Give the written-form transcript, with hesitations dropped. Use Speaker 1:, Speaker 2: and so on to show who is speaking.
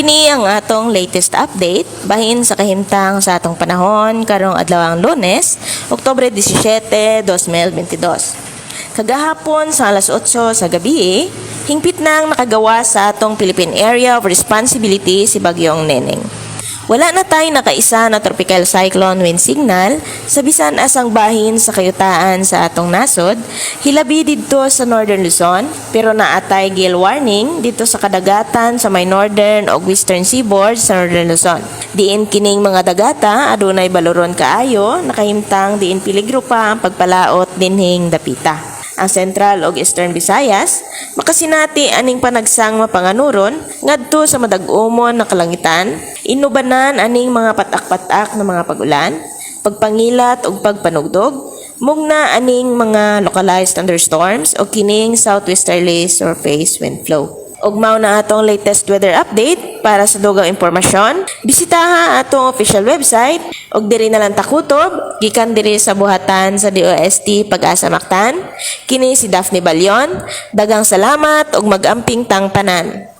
Speaker 1: Kini ang atong latest update bahin sa kahimtang sa atong panahon karong adlawang Lunes, Oktubre 17, 2022. Kagahapon sa alas 8 sa gabi, hingpit nang nakagawa sa atong Philippine Area of Responsibility si Bagyong Neneng. Wala na tay nakaisa na tropical cyclone wind signal sa bisan asang bahin sa kayutaan sa atong nasod, hilabi didto sa Northern Luzon, pero naatay gale warning didto sa kadagatan sa may northern o western seaboard sa Northern Luzon. Diin kining mga dagata adunay baloron kaayo, nakahimtang diin peligro pa ang pagpalaot dinhing dapita. Ang Central ug Eastern Visayas makasinati aning panagsang mapanganuron ngadto sa madag-umon na kalangitan, inubanan aning mga patak-patak na mga pag-ulan, pagpangilat ug pagpanugdog, mugna aning mga localized thunderstorms o kining southwesterly surface wind flow. Ug mao na atong latest weather update. Para sa dugang impormasyon, bisitaha atong official website ug diri na lang takutob gikan diri sa buhatan sa DOST Pag-asa Mactan. Kini si Daphne Balyon. Daghang salamat ug mag-amping tang tanan.